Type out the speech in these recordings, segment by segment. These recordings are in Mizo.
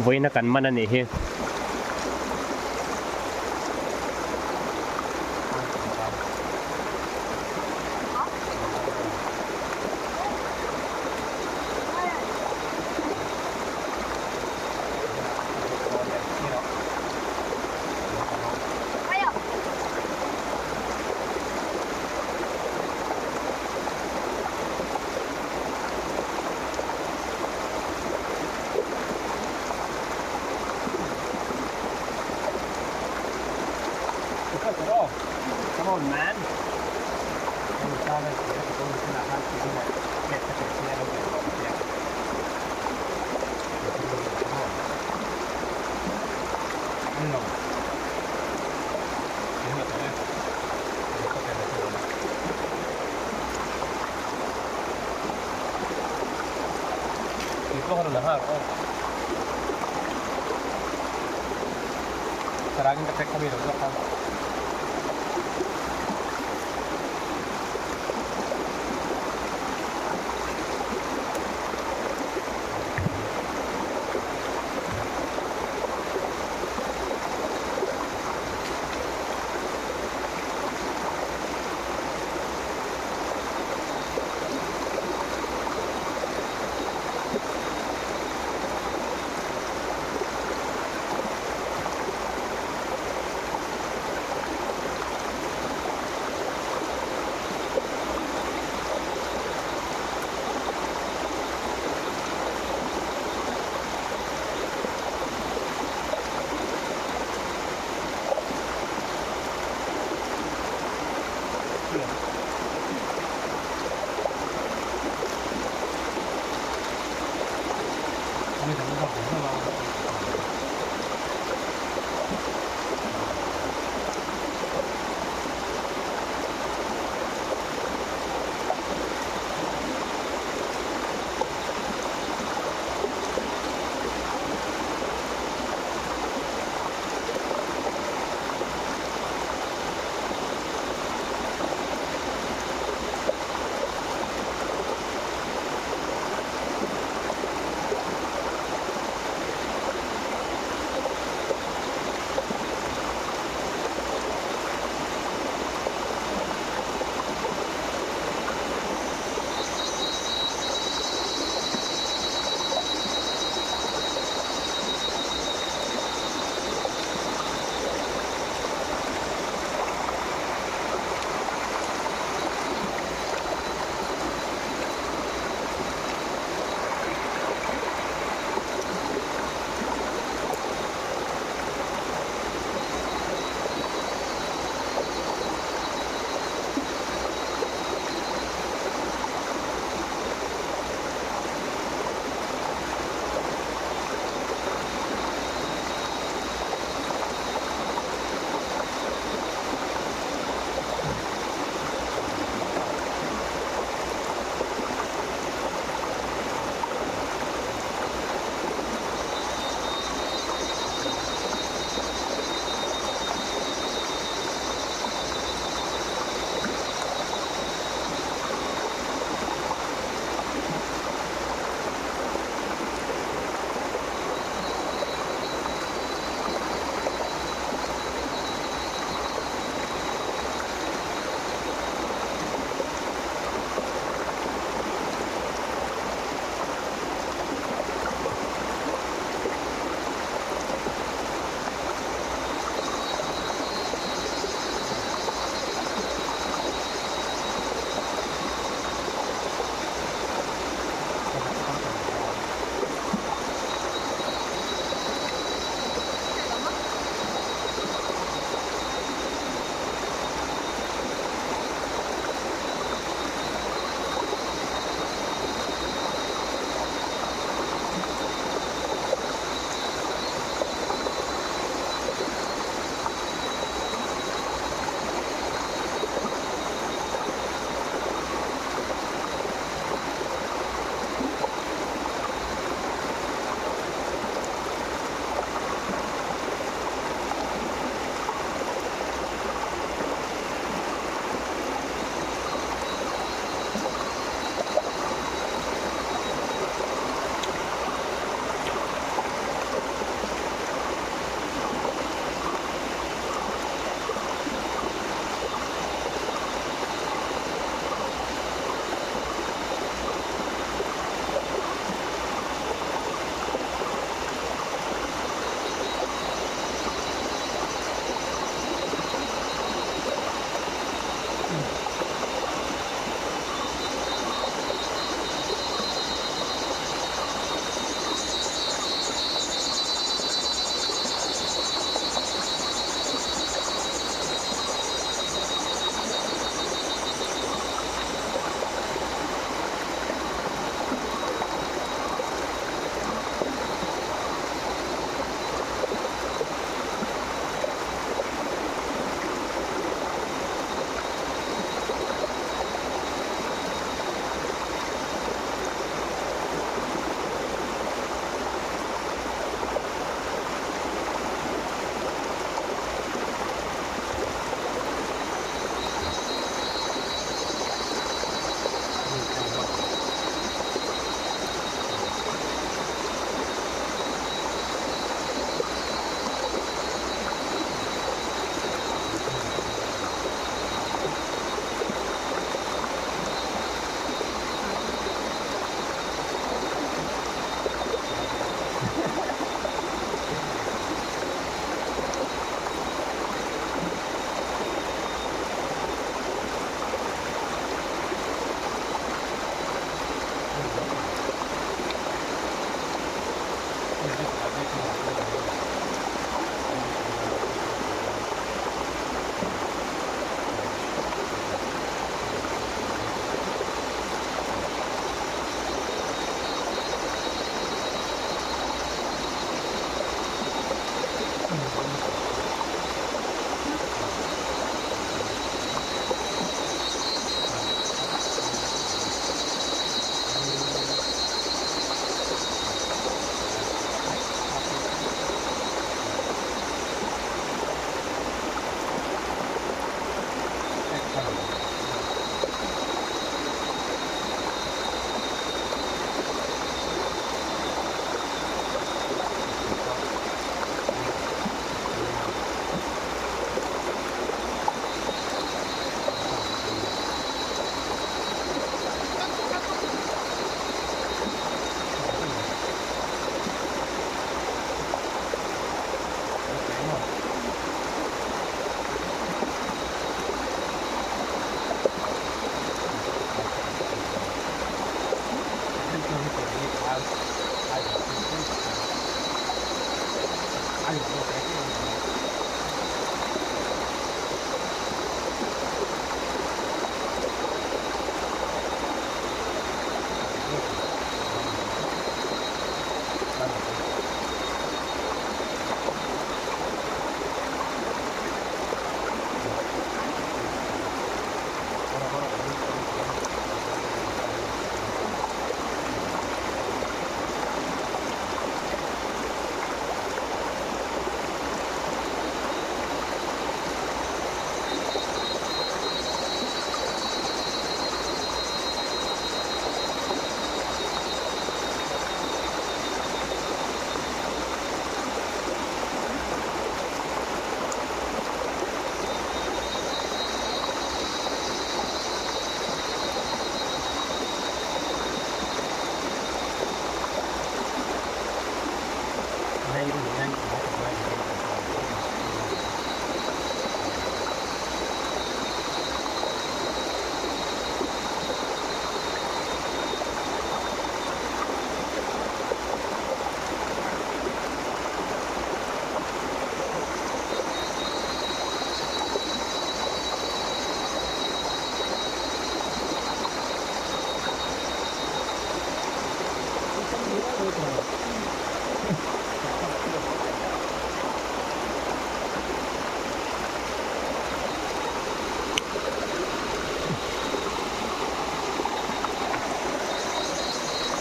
vawiin a kan man a nih hi. Come on man.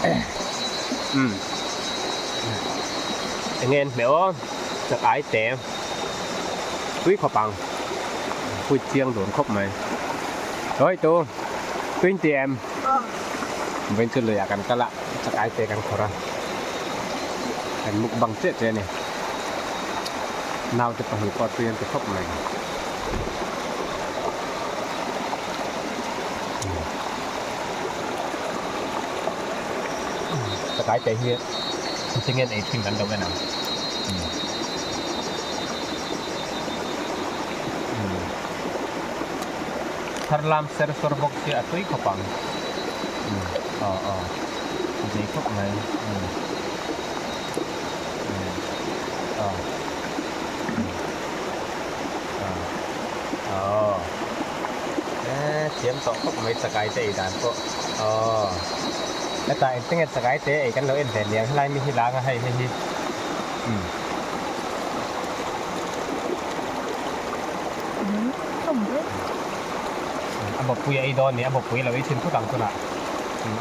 Umm enge an hmeh aw chak ai te tui khawp ang pui chiang dawn khawp mai hawi tu tui in ti em vawiin chu lui ah kan kal a chak ai te kan khawrh a kan mukbang chiah chiah a ni naute pahnih pawh tui an ti khawp mai. Ka kai te hi tinge an ei thin kan lo en ang. Thar lam ser sawr bawk hi a tui khawp ang. Aw aw zei khawp mai. Aw aw eh thiam tawh khawp mai chakai te ei dan pawh aw hetah engtin nge chakai te ei kan lo en ve niang helai mi hi lang a hei hei hi umm. A bawpui a ei dawn a ni a bawpui a lo ei thin phut ang tunah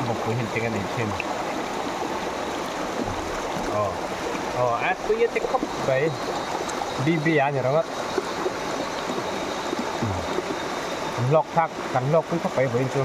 a bawpui hi engtin nge an ei thin aw aw a tui a ti khawp mai BB a ni ringawt. Kan hlawk thlak kan hlawk pui khawp mai vawiin chu.